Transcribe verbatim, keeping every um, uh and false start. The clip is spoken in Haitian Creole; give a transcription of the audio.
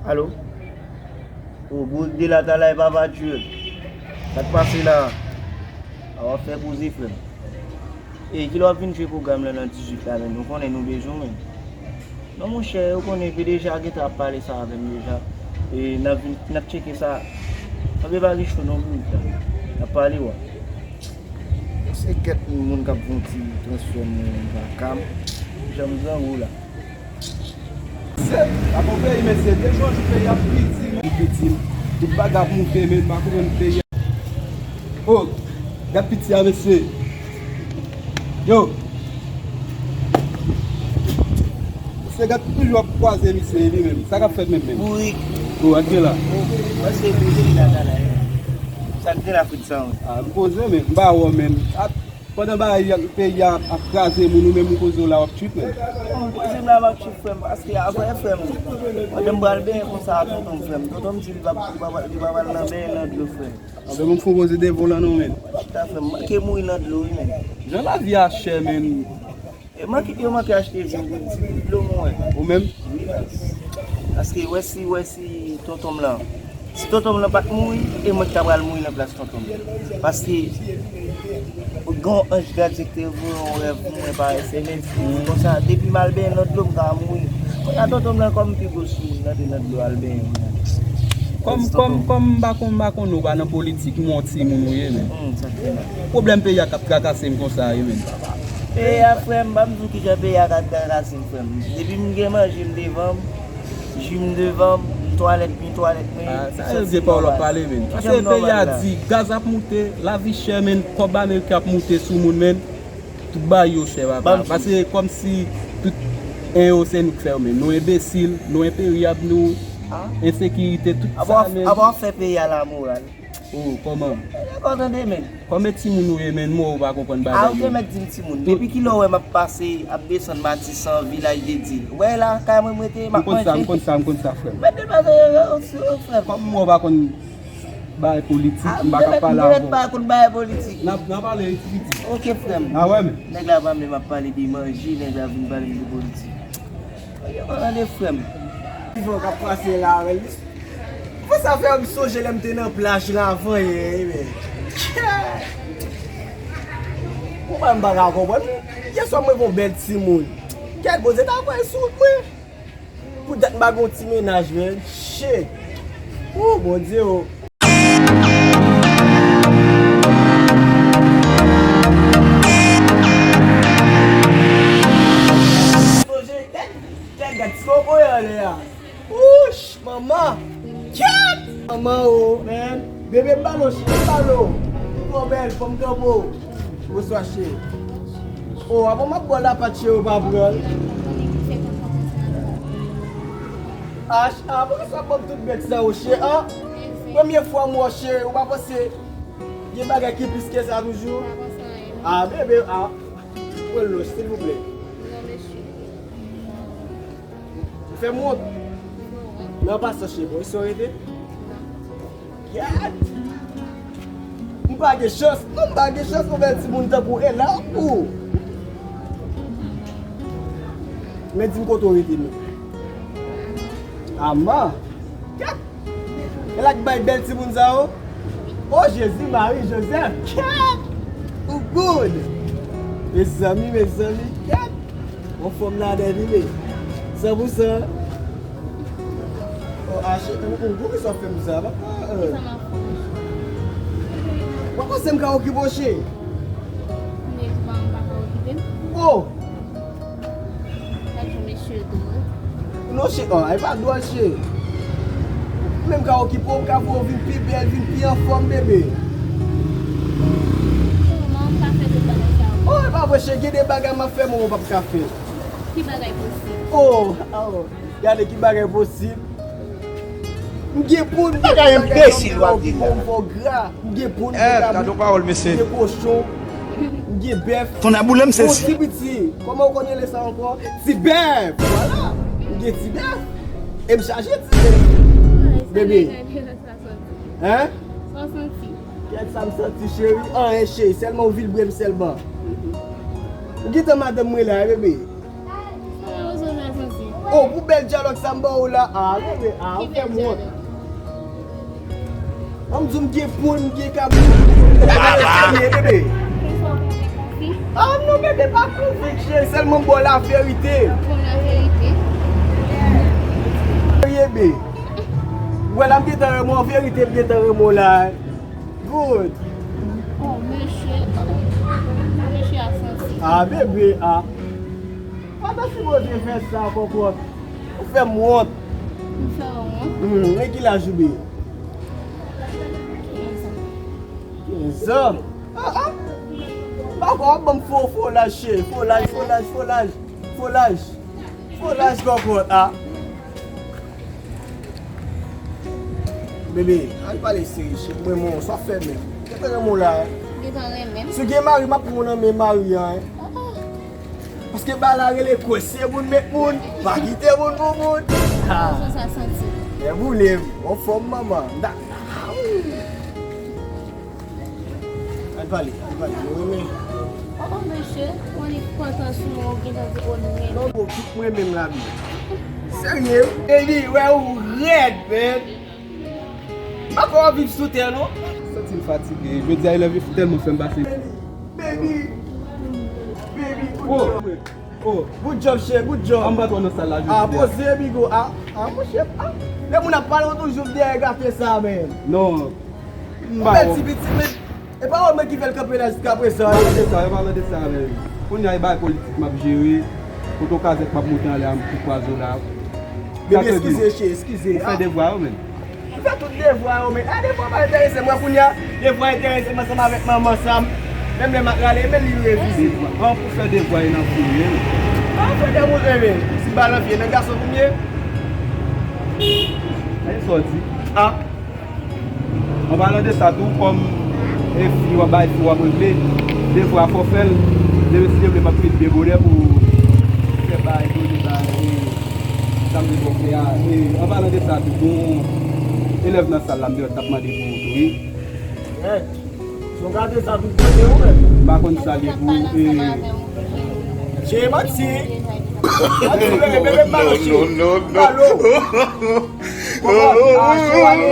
Alo? O, gwo de la talay, papa Djil. Sa k pase la? A, w ap fè koze, frè m. E, kilè w ap vin jwe pwogram lan nan dizuit la, menm? Ou konnen nou bezwen w, menm. Non, monchè, ou konnen P D G a gentan ap pale sa avè m deja. E, n ap vin, n ap tcheke sa. Anben, pa gen cho non pou ou, frè m. N ap pale, wa. Se kèk moun k ap fè yon ti transfè nan vaka m. Jan m grangou la. Se, pa bon peyi, mesye. De jou an jou, peyi ap piti, men. Piti. Tout bagay ap moute, men pa konprann peyi a. O, gad piti a, mesye. Yo. Mesye, gad toujou ap kwaze misye, li menm. Sa k ap fèt menm, menm? Bourik. O, ak gen la. O, paske bourik la, la, la. Sa k gen la, frè m, sa, wi? A, m poze, men. M pa wè w, menm. Pandan bagay peyi a ap kraze moun, ou menm ou poze w la w ap trip menm. Bon, poze m la m ap trip, frè m, paske avè frè m, pandan m pral benyen konsa a tonton m, frè m, tonton m di li pa, li pa, li pa pral nan benyen nan dlo, frè m. Anben, m fè w poze devan w la non, menm. Chita, frè m, manke mouri nan dlo, wi, menm. Jan lavi a chè, menm. E manke, yo manke achte vin pou ti dlo mwen. Ou menm? Wi, paske wè si, wè si tonton m lan. Si tonton m lan pa t mouri, e mwen ki ta pral mouri nan plas tonton m. Paske, gen yon anj gadyen ki te voye yon rèv pou mwen pa S M S, li di konsa, depi m al benyen nan dlo, m ka mouri. Kounye a tonton m lan, kòm pi gwo sou moun nan te nan dlo al benyen, kounye a. Kòm, kòm, kòm m pa konn, m pa konn ou pa nan politik, m wè yon timoun ou ye, men. Hmm, sa k gen la. Pwoblèm peyi a k ap trakase m konsa, wi, men. Peyi a, frè m, ban m di w kijan peyi a ka trakase m, frè m. Depi m gen manje m devan m, ji m devan m, m twalèt, m twalèt mwen. A, sa yo gen pawòl w ap pale, men. Paske peyi a di, gaz ap moute, lavi chè, men, kòb ameriken ap moute sou moun, men. Tout bagay yo chè, papa. Paske kòmsi tout en yo se nou k fè yo, men. Nou enbesil, nou enperyab, nou ensekirite, tout sa, men. Apa w ap fè peyi a lamoral? O, kòman? Dakò, tande, men. Kòman timoun ou ye, men, mwen ou pa konprann bagay yo. A, ou te mèt di m timoun. Depi kilè w wè m ap pase, ap desann Matisan, Vilaj de Dye? Ou wè la, kay mwen m rete, m ap manje. M konn sa, m konn sa, m konn sa, frè m. Mèt de bagay yo, yo, yo, frè m. Kòm mwen ou pa konn bagay politik, m pa ka pale avè w. Mèt pa konn bagay politik. N ap, n ap pale ti piti. Oke, frè m. A wè, men. Nèg la pa menm ap pale de manje, nèg la vin pale m de politik. Yo pa tande, frè m. Divan k ap pase la, men. Fò sa fè m sonje lè m te nan plaj la avan yè, men. Ou pa m pa ka konprann. Yèswa mwen wè yon bèl timoun. Kèt Bondye ta voye sou wout mwen. Poutèt m pa gen yon ti mennaj, men. Shit. O, Bondye, o. Sonje, gad, gad, gad, ti kokoye anlè a. Wouch, manman. Kèt! Manman, o, men. Bebe, m ba l, o, cheri, m ba l, o. Ou twò bèl, fò m kanpe w. Bonswa, cheri. O, avan m ap ba w lapat, cheri, ou pa pran l. Ah, ah, poukisa w ap ban m tout bèt sa, o, cheri, an? Premye fwa m wè w, cheri, ou pa panse gen bagay ki plis ke sa toujou? Ah, bebe, ah. Pran lòch, silvouplè. Ou fè m wont. Nan, pa sa, cheri, bon, e sa w rete? Gad! M pa gen chans. Non, m pa gen chans pou bèl timoun tankou Ella, ou. Men di m kote w rete, men. Ama! Gad! Ella k bay bèl timoun sa yo. O Jezi, Mari, Jozèf! Gad! Ou good! Mezanmi, mezanmi, gad! Yon fanm ladan li, men. San pou san. O, ache, ou, ou, poukisa w fè m sa, papa? Poukisa m ap fè w? W ap panse m ka okipe w, cheri? Kounye a, ou pa, ou pa ka okipe m? O! Gad jan mesye dwòl. Non, cheri, o, e pa dwòl, cheri. Ou menm ka okipe w, m ka fè w vin pi bèl, vin pi anfòm, bebe. Kòman m ka fè tout bagay sa yo? O, e pa vre, cheri, gen de bagay m ap fè, mwen, ou p ap ka fè. Ki bagay posib? O, o, gade ki bagay posib. M gen poul, m gen bagay, m gen poul, m gen gra, m gen poul, m gen kabrit, m gen kochon, m gen bèf. Ton a boule m sezi. Ti piti, kòman ou konn rele sa ankò? Ti bèf, vwala. M gen ti bèf. E m chaje ti bèf. Bebe. Hein? Sa w santi? Kèt sa m santi, cheri? Anyen, cheri. Sèlman ou vilbre m sèlman. Ou gentan madanm mwen la, bebe. Sa w santi? Oh, pou bèl dyalòg sa m ba ou la. Ah, bebe, ah, ou fè m wont. An m di w m gen poul, m gen kabrit. Bebe, bebe. Ah, non, bebe, pa konvenk, cheri. Sèlman m ba w laverite. Bebe. Ou wè la, m gentan renmen w, verite, m gentan renmen w la. Good. Oh, mesye. Mesye a santi. Ah, bebe, ah. Pa ta sipoze fè sa, kòkòt. Ou fè m wont. M fè w wont? Hmm, men ki laj ou, bebe? Kenz an. Kenz an? Ah, ah. Papa, w ap ban m fo, fo laj, cheri. Fo laj, fo laj, fo laj. Fo laj. Fo laj, kòkòt, ah. Bebe, ann pale serye, cheri. Mwen, mwen, sa fè menm. Gentan renmen w la, hein? Gentan renmen m? Si w gen mari, m ap pran w nan men mari a, hein? Ah, ah. Paske bagay la rele kwese moun met moun, pa kite moun pou moun. Ah. Sa sa santi? Lè boule m, anfòm manman. Da, ah, wi. Al pale, al pale, nou renmen. Oh, oh, mesye, mwen li kontan sou mwen, ou gentan di, oh, nou renmen. Non, bon, tout mwen menm la, bebe. Serye? Baby, wè ou rèd, man. Pa kwè w ap viv sou tè, non. Santi m fatige. Jodi a, elèv yo tèlman fè m pase. Baby, baby, baby, good job. Oh, good job, chè, good job. An m pa twò nan sal la jodi a. Ah, poze, bigo. Ah, ah, monchè, ah. Lè moun ap pale, w toujou dèyè gate sa, man. Non. M pa wè. Ou bèl ti pitit, men e pawòl mwen ki fè l kanpe la jiskaprezan. Yo pa de sa, yo pa de sa, men kounye a e bagay politik m ap jere. Kote yon kazèk m ap monte anlè a, m tou kwaze w la. Bebe, eskize, cheri, eskize. Ou fè devwa yo, men. M fè tout devwa yo, men. Ah, devwa pa enterese mwen kounye a. Devwa enterese m ansanm avèk manman sa m. Menm lè m ap rale, men li revize. Devwa. An pou fè devwa e nan fouye, men. Ah, fè devwa, men. Si balan fye nan gason pou m ye. E sa w di? Ah. An palan de sa tou, kòm e fi w ap bay, fi w ap regle, devwa fò fè l. Demen si Dye vle, m ap vin byen bonè pou fè bay, done bay, e, sa m te fò fè a. E, an palan de sa tou, gon elèv nan sal la, m te wè t ap mande pou ou tou, wi. Hey, si w gade sa tout kote, ou menm. M pa konn sa li ye pou, e. Che, manti. Manti, bebe, bebe, m balo, che. Non, non, non, non. M balo. Kòman? Ah, che, w ale.